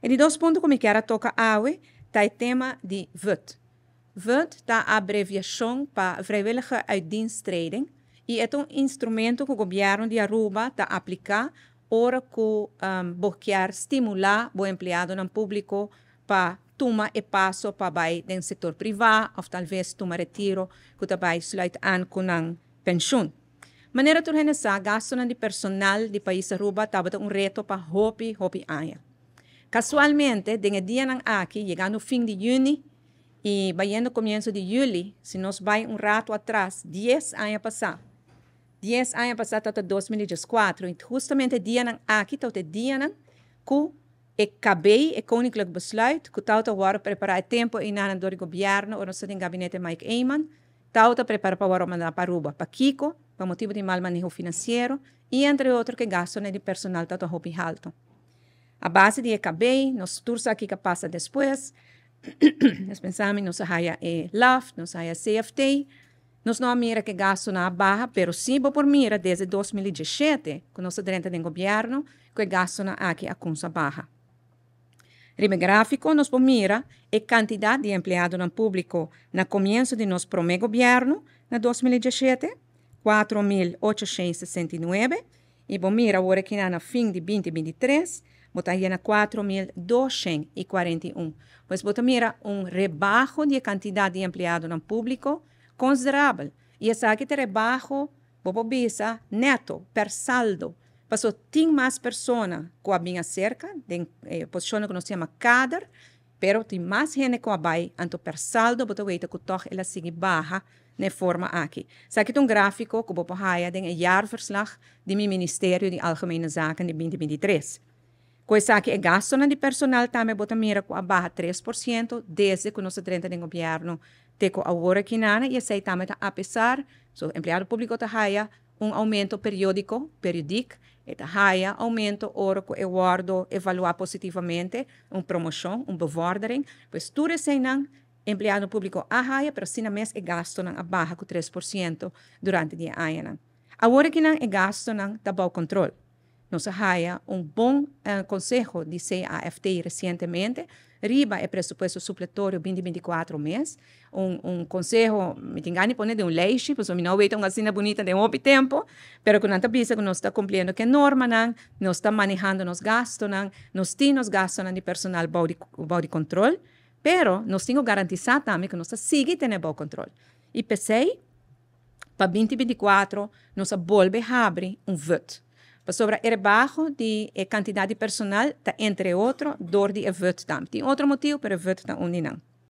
E di dos punto ku mi kier a toka awe ta e tema di VUT. VUT ta abreviashon pa Vrijwillige Uitdiensttreding i e ta un instrumento ku gobièrnu di Aruba ta apliká ora ku bo kier stimulá bo empleadonan públiko pa tuma e paso pa bai den sektor privá òf talves tuma retiro ku ta bai sluit aan ku nan penshun. Manera tur hende sa, gastunan di personal di pais Aruba tabata un reto pa hopi, hopi aña. Kasualmente, den e dianan aki, yegando fin di yüni i bayendo komienso di yüli, si nos bai un ratu atras, dies aña pasá, dies aña pasá tabata 2014, i hustamente e dianan aki tabata e dianan ku e KB, e Koninklijk Besluit, ku tabata wòrdu prepará e tempu einan dor di gobièrnu ora nos ta den gabinete Mike Eman, Tau ta prepara pa wòrdu mandá pa Aruba. Pakiko? Pa motibu di mal maneho finansiero i entre otro ku e gastunan di personal ta ta hopi haltu. A base di e KB, nos tur sa kiko a pasa despues. Nos pensa mi nos a haya e LAft, nos a haya CFT. Nos no a mira ku e gastunan a baha, pero si bo por mira desde 2017 ku nos a drenta den gobièrnu ku e gastunan aki a kumsa baha. Riba e gráfiko nos por mira e kantidat di empleadonan públiko na komienso di nos promé gobièrnu na 2017, 4869, i bo mira awor aki na fin di 2023 bo ta yena 4241. Pues bo ta mira un rebaho di e kantidat di empleadonan públiko konsiderabel. I esaki ta rebaho, bo por bisa, nèto, per saldo. Paso tin mas persona ku a bin aserka den e posishonnan ku nos yama kader, pero tin mas hende ku a bai, anto per saldo bo ta weta ku tòg el a sigui baha na e forma aki. Esaki ta un gráfiko ku bo por haya den e jaarverslag di mi Ministerio di Algemene Zaken di 2023. Ku esaki e gastunan di personal tambe bo ta mira ku a baha 3% desde ku nos a drenta den gobièrnu te ku awor aki nana, i esei tambe ta apesar so empleado públiko ta haya un oumento periódiko, periodiek, e ta haya oumento ora ku e wòrdu evaluá positivamente, un promoshon, un bevordering. Pues tur eseinan empleado públiko a haya, pero asina mes e gastunan a baha ku 3% durante di e añanan. Awor akinan e gastunan ta bou kontrol. Nos a haya un bon konseho di CAFT resientemente riba e presupuesto supletorio 2024 mes. Un konseho, mi tin gana di pone den un lijstje, pasobra mi no a weta un asina bunita den hopi tempu, pero ku nan ta bisa ku nos ta kumpliendo ku e normanan, nos ta manehando nos gastunan, nos tin nos gastunan di personal bou di bou di kontrol, pero nos tin ku garantisá tambe ku nos ta sigui tene bou kontrol. I p'esei pa 2024 nos a bolbe habri un VUT. Pasobra e rebaho di e kantidat di personal ta entre otro dor di e VUT tambe. Tin otro motibu, pero e VUT ta un di nan.